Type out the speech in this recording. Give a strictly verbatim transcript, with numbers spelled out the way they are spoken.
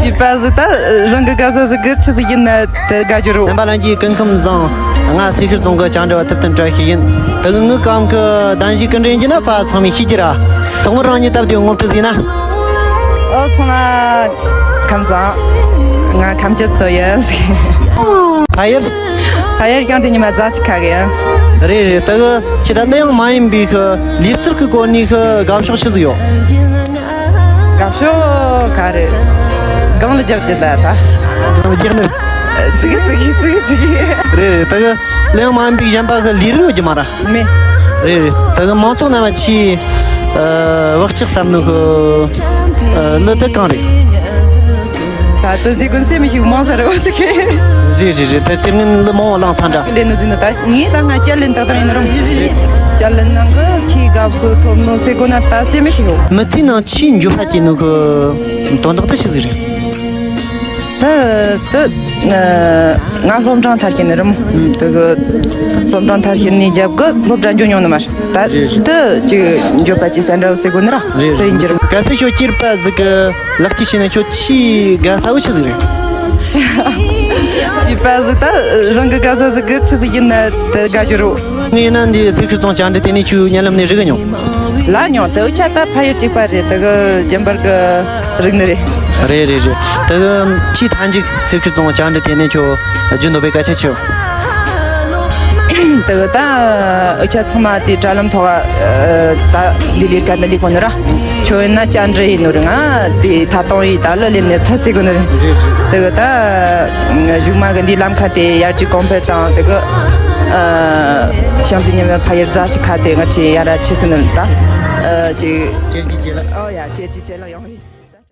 བྱིས་པ་ཟིག་ད་རང་གི་དགའ་ས་ཟིག་གི་ཆི་ཟིག་ཡིན་ན་དེ་དགའ་རྒྱུ་རེད། རྣམ་པ་ལྷན་རྒྱས་སྐུ་ཁམས་བཟང་། ང་སེ་ཤུལ་རྫོང་གི་ལྕང་འདྲ་བ་ཐུབ་བསྟན་བཀྲ་ཤིས་ཡིན། དེ་གི་ངའི་གམ་གི་གདན་ཞུ་གི་འདྲེན་གྱི་ན་ཙ་ཚང་མས་ཤེས་ཀྱི་ར། ཐོག་མར་རང་ཉིད་སྟབས་བདེ་ངོ་སྤྲོད་ཟིག་ན། ཨོ་ཚང་མ་ཁམས་བཟང་། ང་ཁམས་ཀྱི་ཚོ་ཡིན། ཕ་ཡུལ། ཕ་ཡུལ་ཀྱང་དེ་ཉི་མ་རྫ་ཆུ་ཁ་གི་ཡིན། རེད་རེད། དེ་གི་ཁྱེད་ད་གླུ་དབྱངས་མ་ཡིན་པའི་གི་ལུས་རྩལ་གི་སྐོར་ནས་གི་དགའ་ཕྱོགས་ཆི་ཟིག་ཡོད། དགའ་ཕྱོགས་ག་རེ། སྒང་ལ་རྒྱབ་རྒྱུ་ད་ད། སྒང་ལ་རྒྱག་ནི། ཙི་གི་ཙི་གི་ཙི་གི་ཙི་གི། རེད་རེད། ད་གི་གླུ་དབྱངས་མ་ཡིན་པའི་གཞན་པ་གི་ལས་རིགས་ཡོད་རྒྱུ་མ་ར། མེད། རེད་རེད། ད་གི་མང་ཚོགས་རྣམས་ཆེས་བག་ཆགས་ཟབ་ནོ་གི་གླུ་དེ་གང་རེད། ད་ལྟ་ཟེར་གོ་ནི་སེམས་མི་ཤིག་མང་ས་རེ་བ་ཟེར་གི། རེད་རེད་རེད། ད་དེ་སྔོན་གླུ་མང་བོ་བླངས་ཚར་འདྲ། ལེན་ནོ་ཟིན་ན་ད་ངས་ད་ང་སྐྱ་ལེན་ཏག་ཏག་ཡིན་ནོ་རུང་། སྐྱ་ལེན་ནང་གི་ཆེས་དགའ་བསུ་ཐོབ་ནོ་ཟེར་གོ་ན་ད་སེམས་མི་ཤིག་ཡོད། མི་ཚེ་ནང་ཆེས་འགྱོད་པ་སྐྱེས་ནོ་གི་དོན་དག་དེ་ཆི་ཟིག་རེད། ད་ད་ང་སློབ་འབྲིང་མཐར་ཕྱིན་ནི་རེད་མོ། དེ་གི་སློབ་འབྲིང་མཐར་ཕྱིན་ནས་རྒྱབ་གི་སློབ་གྲྭ་འགྱོ་མྱོང་ནི་མ་རེད། ད་རེད་རེད། དེ་ཅིག་འགྱོད་པ་ཅིག་ཟ་འདྲ་བོ་ཟེར་གོ་ནི་ར། རེད་དེ་ཡིན་རྒྱུ་རེད། གལ་སྲིད་ཁྱོད་སྐྱེས་པ་ཟིག་གི་ལག་སྐྱེས་བྱས་ན་ཁྱོད་ཆེས་དགའ་ས་བོ་ཆི་ཟིག་རེད། སྐྱེས་པ་ཟིག་ད་རང་གི་དགའ་ས་ཟིག་གི་ཆི་ཟིག་ཡིན་ན་དེ་དགའ་རྒྱུ་རེད། ངས་ཡིན་ན་འདི་སེ་ཤུལ་རྫོང་ལྕང་འདྲ་དེ་ནས་ཁྱོད་ཉེ་ལམ་ནས་རིག་གི་མྱོང་། ལ་མྱོང་། དེ་འུ་ཅག་ད་ཕ་ཡུལ་གཅིག་པ་རེད། དེ་གི་རྒྱུན་པར་གི་རིག་ནི་རེད། རེད་རེད་རེད། དེ་གི་ཁྱེད་མཐའ་མཇུག་སེ་ཤུལ་རྫོང་ལྕང་འདྲ་དེ་ནས་ཁྱོད་རྒྱུ་འདོད་པའི་སྐད་ཆ་ཆེ། དེ་གི་ད་འུ་ཅག་ཚང་མ་དེ་དྲ་ལམ་ཐོག་ད་འདི་ལས་ཀ་འདི་ལས་གོ་ནི་ར། ཁྱོད་ཡིན་ན་ལྕང་འདྲ་ཡིན་ནོ་རེད། ང་དེ་ད་དུང་ཡིན་ད་ལོ་ལེན་ནས་ཐ་སེ་གོ་ནི་རེད། དེ་གི་ད་གཞུག་མ་གི་འདི་ལམ་ཁ་དེ་ཡར་རྒྱས་གོང་འཕེལ་དང་དེ་གི་ཤང་དེ་ཉི་མ་ཕ་ཡུལ་རྫ་ཆུ་ཁ་དེ་ང་ཆེ་ཡར་ར་ཆེ་སེ་ནི་ད་ཅིག་ཅེར་གྱི་ཅེ་ལ། ཨོ་ཡ་ཅེར་གྱི་ཅེ་ལ་ཡོང་ཡིན།